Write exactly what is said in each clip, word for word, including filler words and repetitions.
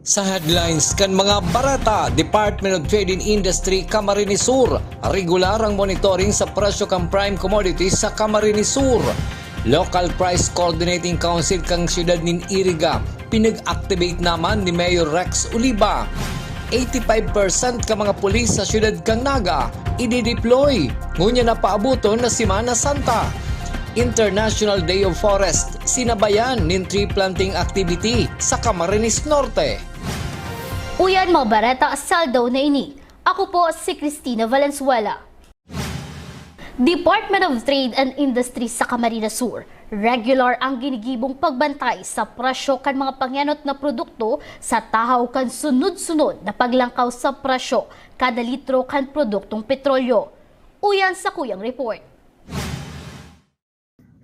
Sa headlines kan mga bareta, Department of Trade and Industry, Camarines Sur, regular ang monitoring sa presyo kan prime commodities sa Camarines Sur. Local Price Coordinating Council kan siyudad nin Iriga, pinag-activate naman ni Mayor Rex Oliva. Eighty-five percent ka mga pulis sa siyudad kan Naga, idideploy, ngunyan na paaboton na Semana Santa. International Day of Forest, sinabayan nin tree planting activity sa Camarines Norte. Uyan, mga bareta sa aldaw na ini. Ako po si Cristina Valenzuela. Department of Trade and Industry sa Camarines Sur, regular ang ginigibong pagbantay sa presyo kan mga pangenot na produkto sa tahaw kan sunod-sunod na paglangkaw sa presyo kada litro kan produktong petrolyo. Uyan sa kuyang report.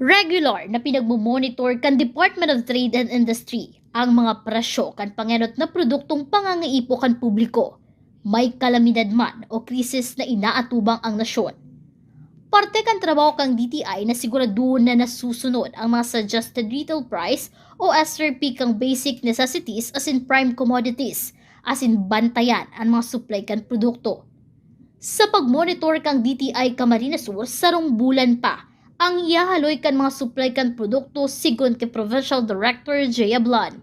Regular na pinagmo-monitor kan Department of Trade and Industry ang mga presyo kan pangenot na produktong pangangaipo kan publiko. May kalamidad man o krisis na inaatubang ang nasyon. Parte kan trabaho kan D T I na siguraduhon na nasusunod ang mga suggested retail price o S R P kan basic necessities asin prime commodities, asin bantayan an mga supply kan produkto. Sa pagmonitor kan D T I Camarines Sur, sarong bulan pa ang ihahaloy kan mga supply kan produkto, sigon ki Provincial Director Jay Ablan.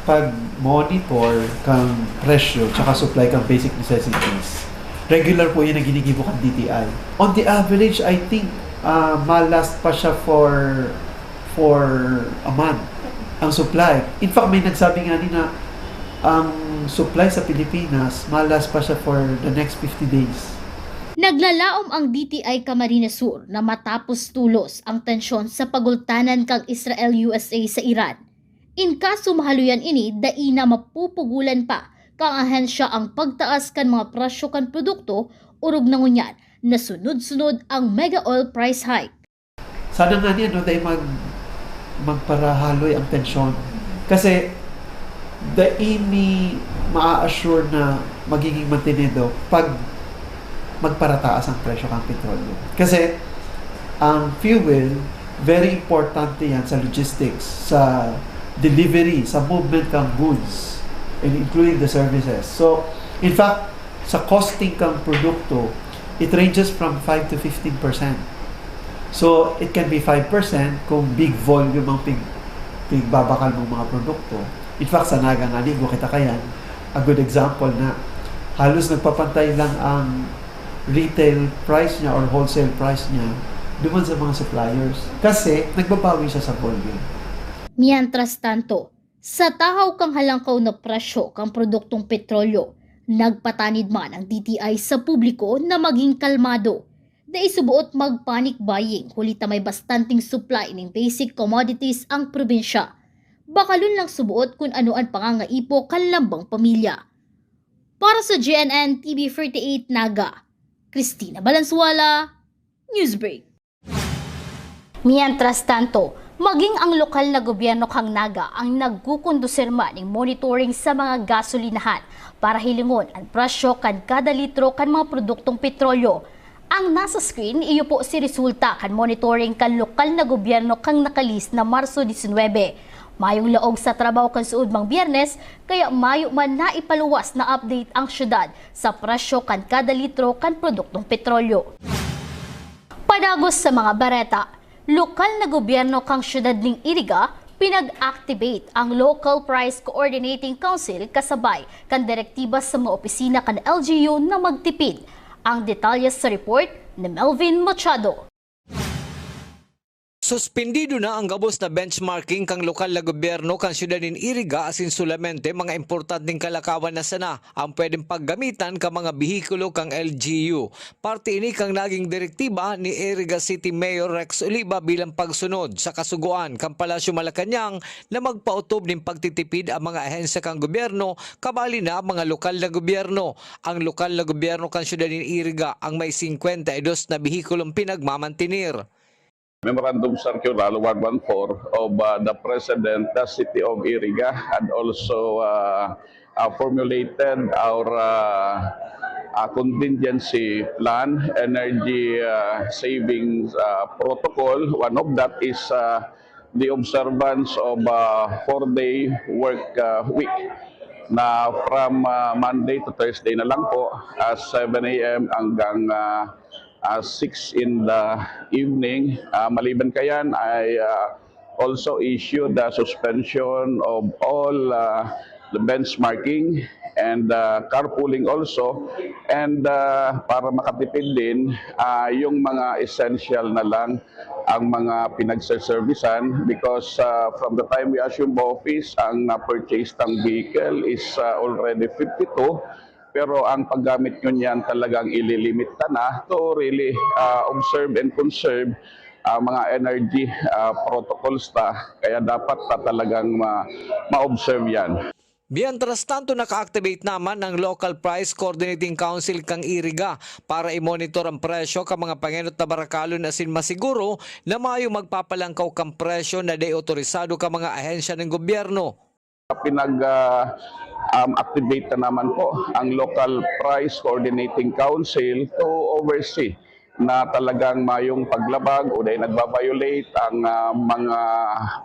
Pag-monitor kan presyo tsaka supply kan basic necessities, regular po yan na ginigibo kan D T I. On the average, I think, ah, ma-last pa siya for, for a month ang supply. In fact, may nagsabi nga ni na ang supply sa Pilipinas, ma-last pa siya for the next fifty days. Naglalaom ang D T I Camarines Sur na matapos tulos ang tensyon sa pagultanan kan Israel-U S A sa Iran. In kaso mahaloyan ini, dai na mapupugulan pa kan ahensya ang pagtaas kan mga presyo kan produkto, orog na ngunyan na sunod-sunod ang mega oil price hike. Sana nga niya, no, dai mag-, magparahaloy ang tensyon. Kasi, dai mi maa-assure na magiging mantenido pag magparataas ang presyo kan petrolyo. Kasi, ang fuel, very importante yan sa logistics, sa delivery, sa movement kan goods, and including the services. So, in fact, sa costing kan produkto, it ranges from five to fifteen percent. So, it can be five percent kung big volume ang pig-, pigbabakal mong mga produkto. In fact, sa Naga nga, linggo kita kayan, a good example na halos nagpapantay lang ang retail price niya or wholesale price niya duman sa mga suppliers. Kasi, nagbabawi siya sa volume. Mientras tanto, sa tahaw kan halangkaw na presyo kan produktong petrolyo, nagpatanid man ang D T I sa publiko na maging kalmado. Dai suboot mag-panic buying huli ta may bastanteng supply nin basic commodities ang probinsya. Bakalon lang suboot kun ano an pangangaipo kan lambang pamilya. Para sa G N N T V forty-eight Naga, Cristina Valenzuela, Newsbreak. Mientras tanto, maging ang lokal na gobyerno kan Naga ang nagkukondusir man nin monitoring sa mga gasolinahan para hilingon an presyo kan kada litro kan mga produktong petrolyo. Ang nasa screen, iyo po si resulta kan monitoring kan lokal na gobyerno kan nakalihis na Marso disinwebe. Mayong laog sa trabaho kan suodmang Biyernes, kaya mayo man naipaluwas na update ang syudad sa presyo kan kada litro kan produktong petrolyo. Padagos sa mga bareta, lokal na gobyerno kan siyudad nin Iriga pinag-activate ang Local Price Coordinating Council kasabay kan direktiba sa mga opisina kan L G U na magtipid. Ang detalye sa report ni Melvin Machado. Suspendido na ang gabos na benchmarking kan lokal na gobyerno kan siyudad nin Iriga asin solamente mga importanteng kalakawan na sana ang pwedeng paggamitan kan mga behikulo kan L G U. Parte ini kan naging direktiba ni Iriga City Mayor Rex Oliva bilang pagsunod sa kasugoan kan Palasyo Malacañang na magpaotob nin pagtitipid ang mga ahensya kan gobyerno, kabali na ang mga lokal na gobyerno. Ang lokal na gobyerno kan siyudad nin Iriga ang may singkwenta y dos na behikulong pinagmamantener. Memorandum Circular one one four of, uh, the President, the City of Iriga, had also, uh, uh, formulated our, uh, uh, contingency plan, energy, uh, savings, uh, protocol. One of that is, uh, The observance of, ah, four-day work, ah, week na from, ah, Monday to Thursday na lang po, ah, seven a m hanggang, ah, ah, six in the evening. Ah, maliban kayan, I, ah, also issued the suspension of all, ah, the benchmarking and, ah, carpooling also. And, ah, para makatipid din, ah, yung mga essential na lang ang mga pinagseservisan because, ah, from the time we assume office, ang na-purchase ng vehicle is, ah, already fifty-two, pero ang paggamit nyo niyan talagang ililimit ta na to really, ah, observe and conserve ang mga N R G, ah, protocols ta. Kaya dapat ta talagang ma-, ma-observe yan. Mientras tanto, naka-activate naman ang Local Price Coordinating Council kan Iriga para i-monitor ang presyo kan mga pangenot na barakalon asin masiguro na mayo magpapalangkaw kan presyo na dai otorisado kan mga ahensya nin gobyerno. Pinag, ah, um, activate na naman po ang Local Price Coordinating Council to oversee na talagang mayong paglabag o dahil nagbabiolate ang, ah, mga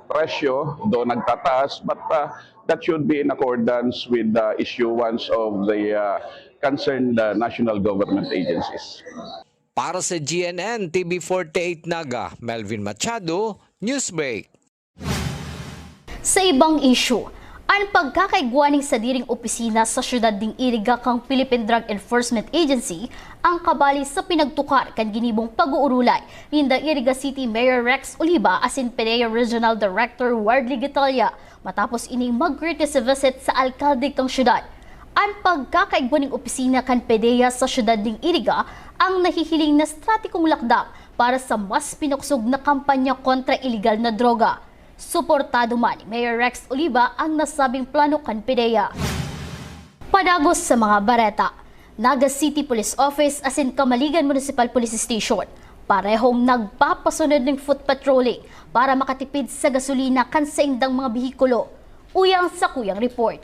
presyo, do nagtataas, but, ah, that should be in accordance with the issuance of the, ah, concerned, ah, national government agencies. Para sa G N N T V forty-eight Naga, Melvin Machado, Newsbreak. Sa ibang isyu, an pagkakaigwa nin sadiring opisina sa siyudad nin Iriga kan Philippine Drug Enforcement Agency an kabali sa pinagtukar kan ginibong pag-uurulay ninda Iriga City Mayor Rex Oliva asin PDEA Regional Director Wardley Guitalla, matapos ining mag-courtesy visit sa alkalde kan siyudad. An pagkakaigwa nin opisina kan PDEA sa siyudad nin Iriga ang nahihiling na estratekong lakdang para sa mas pinuksog na kampanya kontra iligal na droga. Suportado man ni Mayor Rex Oliva ang nasabing plano kan PDEA. Padagos sa mga bareta, Naga City Police Office asin Camaligan Municipal Police Station parehong nagpapasunod nin foot patrolling para makatipid sa gasolina kan saindang mga behikulo. Uya an sakuyang report.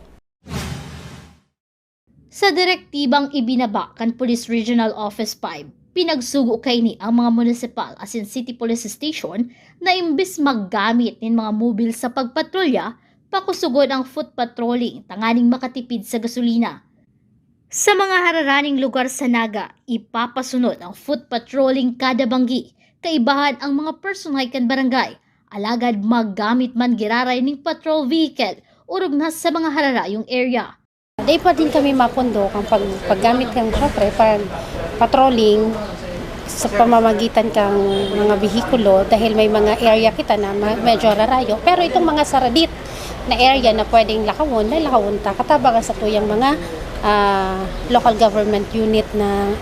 Sa direktibang ibinaba kan Police Regional Office five, pinagsugo kaini ang mga munisipal asin city police station na imbes maggamit nin mga mobil sa pagpatrolya, pakusugon ang foot patrolling tanganing makatipid sa gasolina. Sa mga hararaning lugar sa Naga, ipapasunod ang foot patrolling kada banggi, kaibahan ang mga personahe kan barangay, alagad maggamit man giraray nin patrol vehicle orog na sa mga hararayong area. Dai pa din kami mapundok ang pag, paggamit kan, syempre, pag patrolling sa pamamagitan kang mga behikulo dahil may mga area kita na ma- medyo rarayo. Pero itong mga saradit na area na pwedeng lakawon, may lakawon ta. Katabang sa tuyang mga ah, local government unit na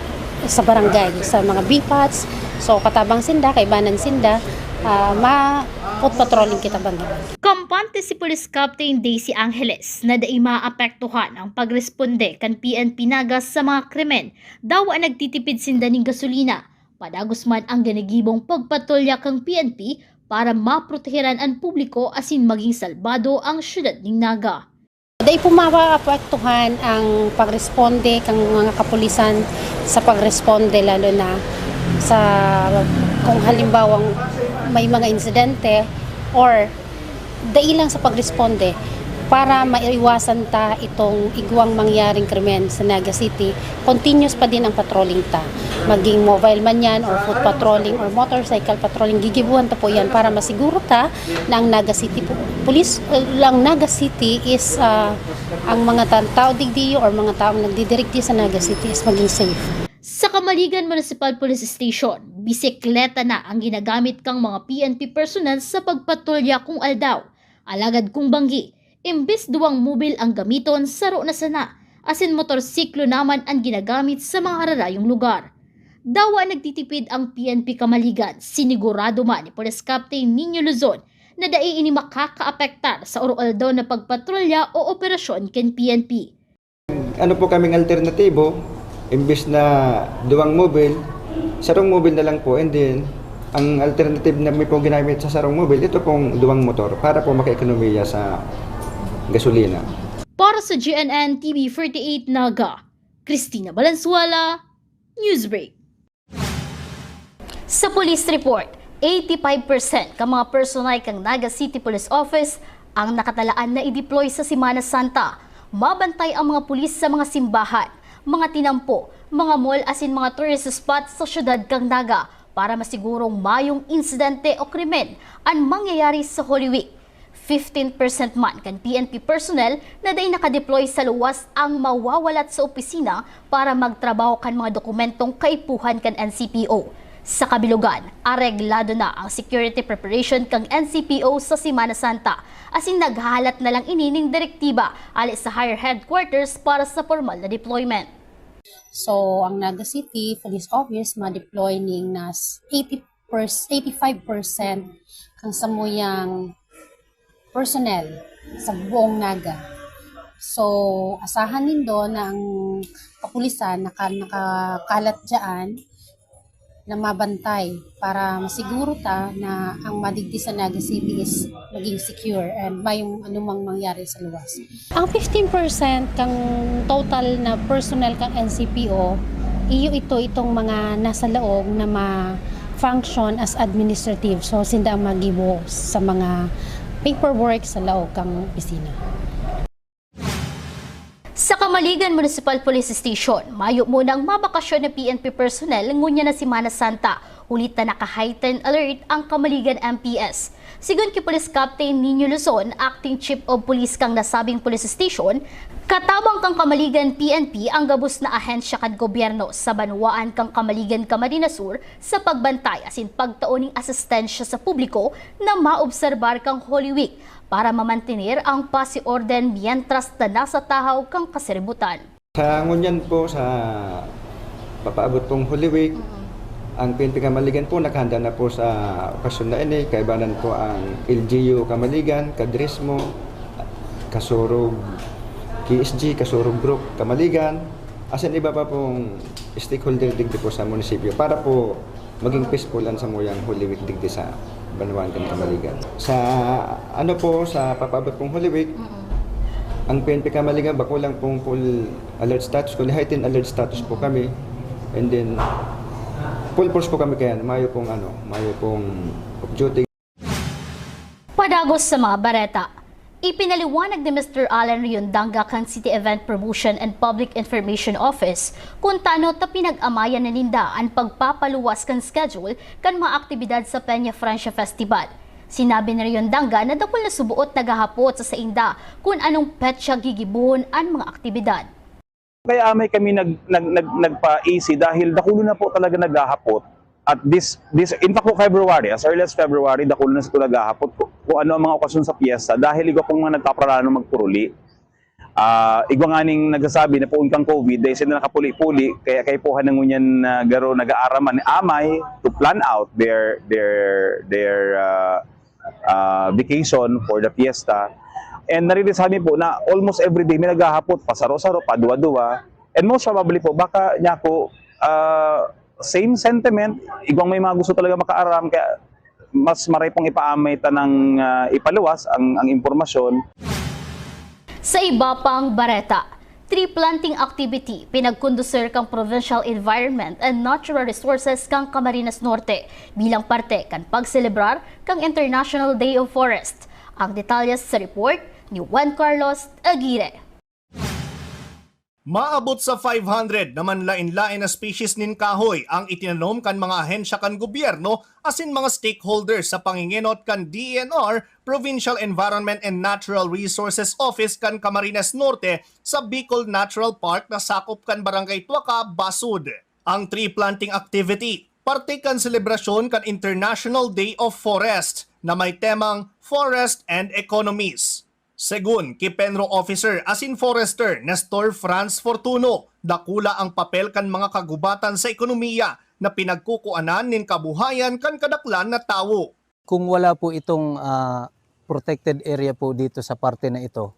sa barangay, sa mga B PATs. So, katabang sinda, kaibanan sinda, ah, ma foot patrolling kita banggi. Kampante si Police Captain Daisy Angeles na dai maapektuhan ang pagresponde kan P N P Naga sa mga krimen, dawa nagtitipid sinda nin gasolina. Padagos man ang ginagibong pagpatrolya kan P N P para maprotehiran an publiko asin maging salbado ang siyudad nin Naga. Dai po maapektuhan ang pagresponde kan mga kapulisan sa pagresponde, lalo na sa kung halimbawang may mga insidente or dai lang sa pagresponde para maiwasan ta itong igwang mangyaring krimen sa Naga City. Continuous pa din ang patrolling ta. Maging mobile man yan or foot patrolling or motorcycle patrolling, gigibuhan ta po yan para masiguro ta na ang Naga City po, police, uh, ang Naga City is uh, ang mga tao digdi or mga taong nagdidirigdi sa Naga City is maging safe. Sa Kamaligan Municipal Police Station, bisikleta na ang ginagamit kang mga P N P personnel sa pagpatrolya kung aldaw. Alagad kung banggi, imbes duwang mobil ang gamiton, saro na sana, asin motorsiklo naman ang ginagamit sa mga hararayong lugar. Dawa nagtitipid ang P N P Kamaligan, sinigurado man ni Police Captain Nino Luzon na dai ini makakaapektar sa oro-aldaw na pagpatrolya o operasyon kan P N P. Ano po kaming alternatibo, imbis na duwang mobil, sarong mobil na lang po, and then ang alternative na mi pong ginamit sa sarong mobil, ito pong duwang motor para po makaekonomiya sa gasolina. Para sa G N N T V forty-eight Naga, Christina Balansuela, Newsbreak. Sa police report, Eighty-five percent ka mga personnel kan Naga City Police Office ang nakatalaan na i-deploy sa Semana Santa. Mabantay ang mga pulis sa mga simbahan, mga tinampo, mga mall asin mga tourist spot sa siyudad kan Naga para masigurong mayong insidente o krimen an mangyayari sa Holy Week. Fifteen percent man kan P N P personnel na dai nakadeploy sa luwas ang mawawalat sa opisina para magtrabaho kan mga dokumentong kaipuhan kan N C P O. Sa kabilugan, areglado na ang security preparation kan N C P O sa Semana Santa, asin naghahalat na lang ini nin direktiba hale sa higher headquarters para sa pormal na deployment. So, ang Naga City Police Office ma-deploy ning nas eighty percent, eighty-five percent kan samuyang personnel sa buong Naga. So, asahan nindo na ang kapulisan naka-, nakakalat dyan na mabantay para masiguro ta na ang madigdi sa Naga City is maging secure and mayong anumang mangyari sa luwas. Ang fifteen percent kang total na personnel kang N C P O, iyo ito itong mga nasa laog na ma-function as administrative. So, sinda ang magibo sa mga paperwork sa laog kang opisina. Sa Camaligan Municipal Police Station, mayo munang mabakasyon na P N P personnel ngunyan na Semana Santa, huli ta naka-heightened alert ang Camaligan M P S. Sigon ki Police Captain Nino Luzon, Acting Chief of Police kan nasabing police station, katabang kan Camaligan P N P ang gabos na ahensya kan gobyerno sa banwaan kan Camaligan, Camarines Sur sa pagbantay asin pagtao nin asistensya sa publiko na maobserbar kan Holy Week para mamantener ang pasi orden mientras na nasa tahaw kan kasaributan. Sa ngunyan po, sa papaabot pong Holy Week, ang P N P Camaligan po naghanda na po sa okasyon na ini. Kaibanan po ang L G U Camaligan, Kadrismo, Kasurog K S G, Kasurog Group Camaligan, asin iba pa pong stakeholder digdi po sa munisipyo para po maging peaceful an samuyang Holy Week digdi sa banwaan kan Camaligan. Sa ano po, sa papaabot pong Holy Week, ang P N P Camaligan, bako lang pong full alert status, kundi heightened alert status po kami. And then, full force po kami kaya, mayo pong ano, mayo pong off duty. Padagos sa mga bareta. Ipinaliwanag ni Mister Alan Riondanga kan City Event Promotion and Public Information Office kun tano ta pinag-amayan na ninda an pagpapaluwas kan schedule kan mga aktibidad sa Peña Francia Festival. Sinabi ni Riondanga na dakul na suboot naghahapot sa sainda kun anong petsa gigibohon an mga aktibidad. Kaya amay kami nag-, nag-, nag-, nagpa-easy dahil dakulo na po talaga naghahapot. At this, this, in fact po, February, as early as February, dakulo na sila naghahapot ku-, kung ano ang mga okasyon sa piyesta dahil igwa pong mga nagpaparalano magpuruli. Ah, igwa nganing nagsasabi na poon kang COVID, dahil sila nakapuli-puli, kaya kaipuhan na ngunyan na garo nag-aaraman ni amay to plan out their, their, their, ah, ah, vacation for the fiesta. And naririnig sa amin po na almost every day may naghahapot, pasaro-saro, paduwa-duwa. And most probably po, baka niya ako, ah, same sentiment, igwang may mga gusto talaga makaaram, kaya mas maray pong ipaamay ta ng, ah, ipaluwas ang, ang impormasyon. Sa iba pang bareta, tree planting activity pinagkondusir kan Provincial Environment and Natural Resources kan Camarines Norte bilang parte kan pagselebrar kan International Day of Forest. Ang detalye sa report ni Juan Carlos Aguirre. Maabot sa five hundred na manlaen-laen na species nin kahoy ang itinanom kan mga ahensya kan gobyerno asin mga stakeholders sa pangingenot kan D E N R, Provincial Environment and Natural Resources Office kan Camarines Norte, sa Bicol Natural Park na sakop kan Barangay Tuaca, Basud. Ang tree planting activity, parte kan selebrasyon kan International Day of Forest na may temang Forest and Economies. Segun ki PENRO Officer asin Forester Nestor Franz Fortuno, dakula ang papel kan mga kagubatan sa ekonomiya na pinagkukuanan nin kabuhayan kan kadaklan na tawo. Kung wala po itong, ah, protected area po dito sa parte na ito,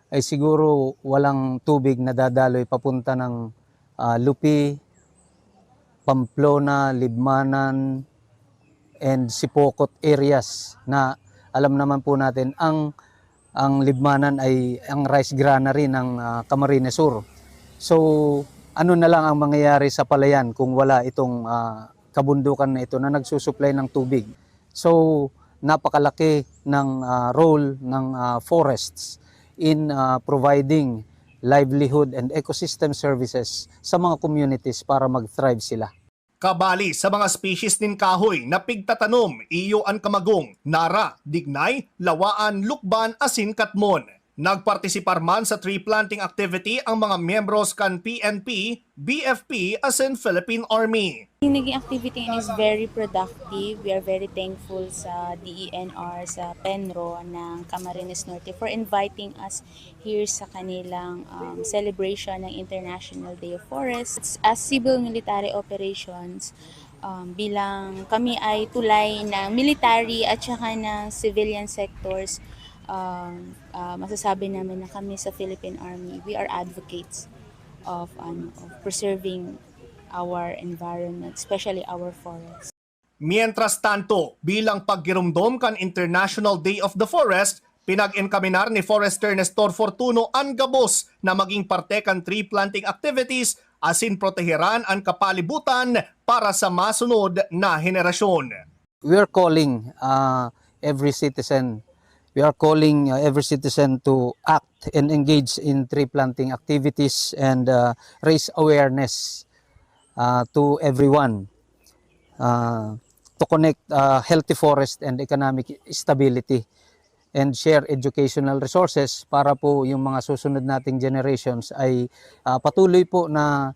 ay siguro walang tubig na dadaloy papunta ng, ah, Lupi, Pamplona, Libmanan, and Sipocot areas na alam naman po natin ang, ang Libmanan ay ang rice granary ng, ah, Camarines Sur. So, ano na lang ang mangyayari sa Palayan kung wala itong, ah, kabundukan na ito na nagsusuplay ng tubig? So, napakalaki ng, ah, role ng, ah, forests in, ah, providing livelihood and ecosystem services sa mga communities para mag-thrive sila. Kabali sa mga species nin kahoy na pigtatanom, iyo an kamagong, nara, dignay, lawaan, lukban, asin katmon. Nagpartisipar man sa tree planting activity ang mga miyembros kan P N P, B F P, asin Philippine Army. Yung naging activity is very productive. We are very thankful sa D E N R, sa PENRO ng Camarines Norte for inviting us here sa kanilang, um, celebration ng International Day of Forests. As civil military operations, um, bilang kami ay tulay ng military at saka ng civilian sectors, um, ah, masasabi namin na kami sa Philippine Army, we are advocates of, ano, of preserving our environment, especially our forests. Mientras tanto, bilang paggiromdom kan International Day of the Forest, pinag-enkaminar ni Forester Nestor Fortuno an gabos na maging parte kan tree planting activities asin proteheran an kapalibutan para sa masunod na henerasyon. We are calling, uh, every citizen, we are calling, uh, every citizen to act and engage in tree planting activities and, uh, raise awareness, uh, to everyone, uh, to connect, uh, healthy forest and economic stability and share educational resources para po yung mga susunod nating generations ay, ah, patuloy po na,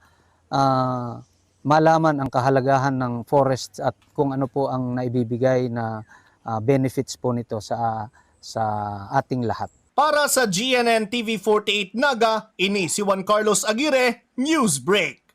ah, malaman ang kahalagahan ng forest at kung ano po ang naibibigay na, ah, benefits po nito sa, sa ating lahat. Para sa G N N T V forty-eight Naga, ini si Juan Carlos Aguirre, Newsbreak.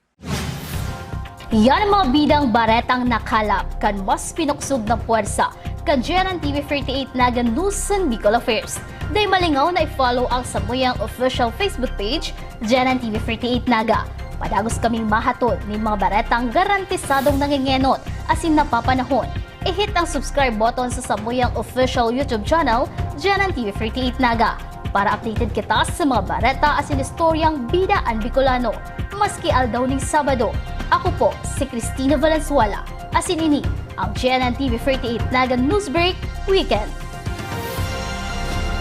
Yan ang mga bidang baretang nakalap kan mas pinuksog na puwersa kan G N N T V forty-eight Naga News and Bicol Affairs. Dai malingaw na i-follow ang samuyang official Facebook page, G N N T V forty-eight Naga. Padagos kaming mahatod nin mga baretang garantisadong nangengenot asin napapanahon. I-hit ang subscribe button sa samuyang official YouTube channel, G N N T V forty-eight Naga, para updated kita sa mga bareta asin istoryang bida an Bicolano, maski aldaw nin Sabado. Ako po si Cristina Valenzuela, asin ini ang G N N T V forty-eight Naga Newsbreak Weekend.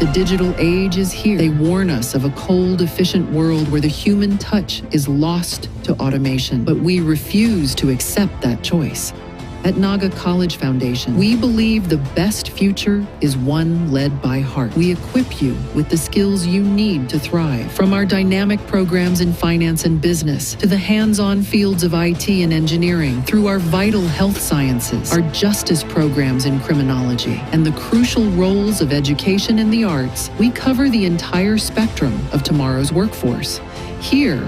The digital age is here. They warn us of a cold, efficient world where the human touch is lost to automation. But we refuse to accept that choice. At Naga College Foundation, we believe the best future is one led by heart. We equip you with the skills you need to thrive. From our dynamic programs in finance and business to the hands-on fields of I T and engineering, through our vital health sciences, our justice programs in criminology, and the crucial roles of education and the arts, we cover the entire spectrum of tomorrow's workforce. Here,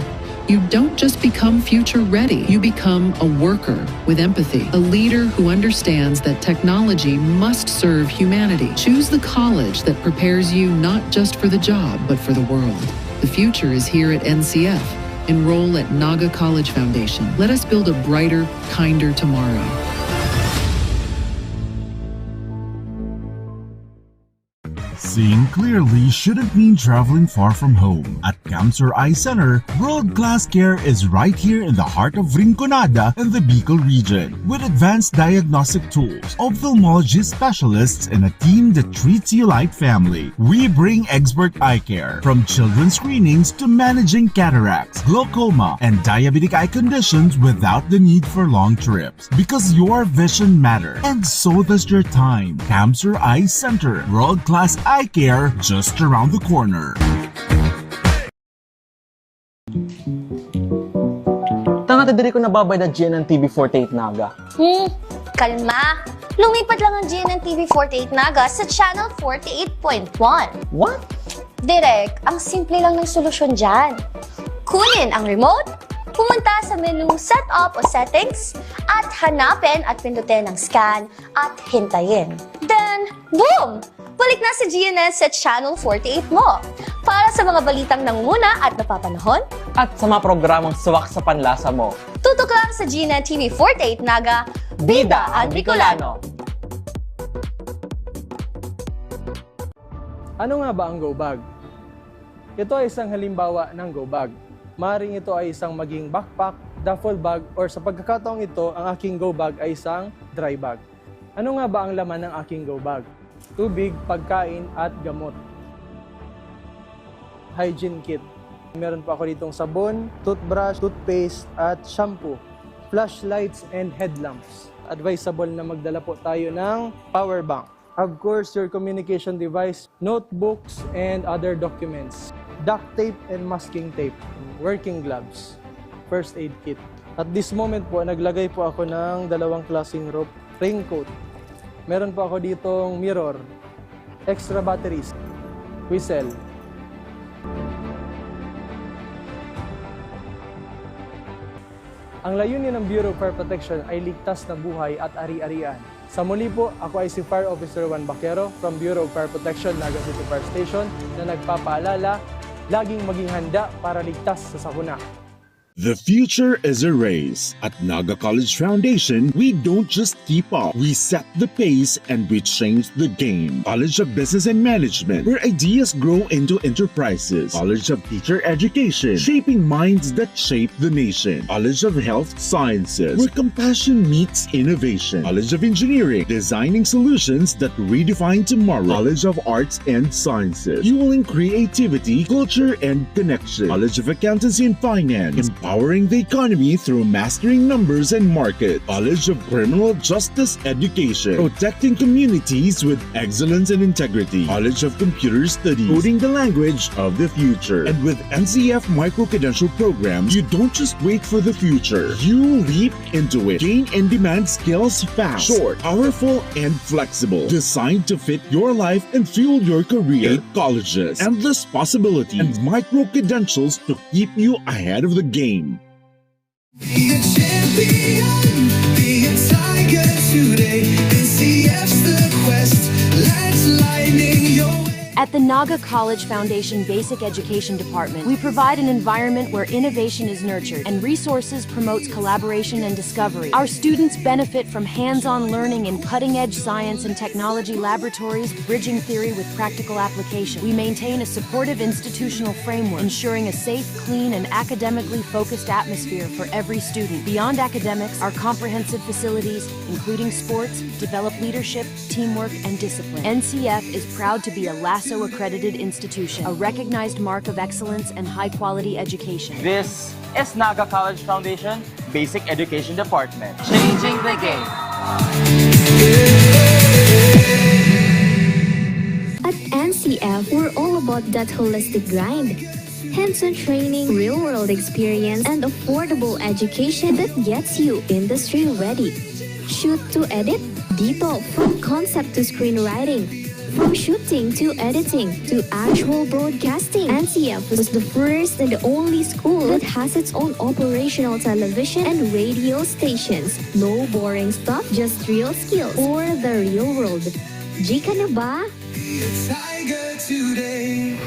you don't just become future ready, you become a worker with empathy, a leader who understands that technology must serve humanity. Choose the college that prepares you not just for the job, but for the world. The future is here at N C F. Enroll at Naga College Foundation. Let us build a brighter, kinder tomorrow. Seeing clearly shouldn't mean traveling far from home. At Camsur Eye Center, world-class care is right here in the heart of Rinconada and the Bicol region. With advanced diagnostic tools, ophthalmology specialists, and a team that treats you like family, we bring expert eye care, from children's screenings to managing cataracts, glaucoma, and diabetic eye conditions without the need for long trips. Because your vision matters, and so does your time. Camsur Eye Center, world-class eye care just around the corner. Tanga ta diri ko nababayad na G N N T V forty-eight Naga. Hmm, kalma. Lumipat lang ang G N N T V forty-eight Naga sa Channel forty-eight point one. What? Direk, ang simple lang ng solusyon dyan. Kunin ang remote, pumunta sa menu Setup o Settings, at hanapin at pindutin ang Scan at hintayin. Then, boom! Balik na si G N S sa Channel forty-eight mo. Para sa mga balitang nangunguna at napapanahon, at sa mga programang swak sa panlasa mo, tutok lang sa G N N T V forty-eight Naga, Bida ang Bicolano. Ano nga ba ang go bag? Ito ay isang halimbawa ng go bag. Maaaring ito ay isang maging backpack, duffel bag, or sa pagkakataong ito, ang aking go bag ay isang dry bag. Ano nga ba ang laman ng aking go bag? Tubig, pagkain, at gamot. Hygiene kit. Meron po ako ditong sabon, toothbrush, toothpaste, at shampoo. Flashlights and headlamps. Advisable na magdala po tayo ng power bank. Of course, your communication device, notebooks, and other documents. Duct tape and masking tape. Working gloves. First aid kit. At this moment po, naglagay po ako ng dalawang klaseng rope, raincoat. Meron po ako ditong mirror, extra batteries, whistle. Ang layunin ng Bureau of Fire Protection ay ligtas na buhay at ari-arian. Sa muli po, ako ay si Fire Officer Juan Baquero from Bureau of Fire Protection, Naga City Fire Station, na nagpapaalala, laging maging handa para ligtas sa sakuna. The future is a race. At Naga College Foundation, we don't just keep up. We set the pace and we change the game. College of Business and Management, where ideas grow into enterprises. College of Teacher Education, shaping minds that shape the nation. College of Health Sciences, where compassion meets innovation. College of Engineering, designing solutions that redefine tomorrow. College of Arts and Sciences, fueling creativity, culture, and connection. College of Accountancy and Finance, empowering the economy through mastering numbers and market. College of Criminal Justice Education, protecting communities with excellence and integrity. College of Computer Studies, coding the language of the future. And with N C F micro-credential programs, you don't just wait for the future. You leap into it. Gain in-demand skills fast. Short, powerful, and flexible. Designed to fit your life and fuel your career. Eight colleges, endless possibilities, and micro-credentials to keep you ahead of the game. Be a champion, be a tiger today. N C F's the quest, let's lightning your way. At the Naga College Foundation Basic Education Department, we provide an environment where innovation is nurtured and resources promotes collaboration and discovery. Our students benefit from hands-on learning in cutting-edge science and technology laboratories, bridging theory with practical application. We maintain a supportive institutional framework, ensuring a safe, clean, and academically focused atmosphere for every student. Beyond academics, our comprehensive facilities, including sports, develop leadership, teamwork, and discipline. N C F is proud to be a LASO-accredited institution, a recognized mark of excellence and high-quality education. This is Naga College Foundation Basic Education Department. Changing the game. At N C F, we're all about that holistic grind. Hands-on training, real-world experience, and affordable education that gets you industry-ready. Shoot to edit? Dito, from concept to screenwriting, from shooting to editing to actual broadcasting, N C F was the first and the only school that has its own operational television and radio stations. No boring stuff, just real skills for the real world. G ka na ba? Be a tiger today.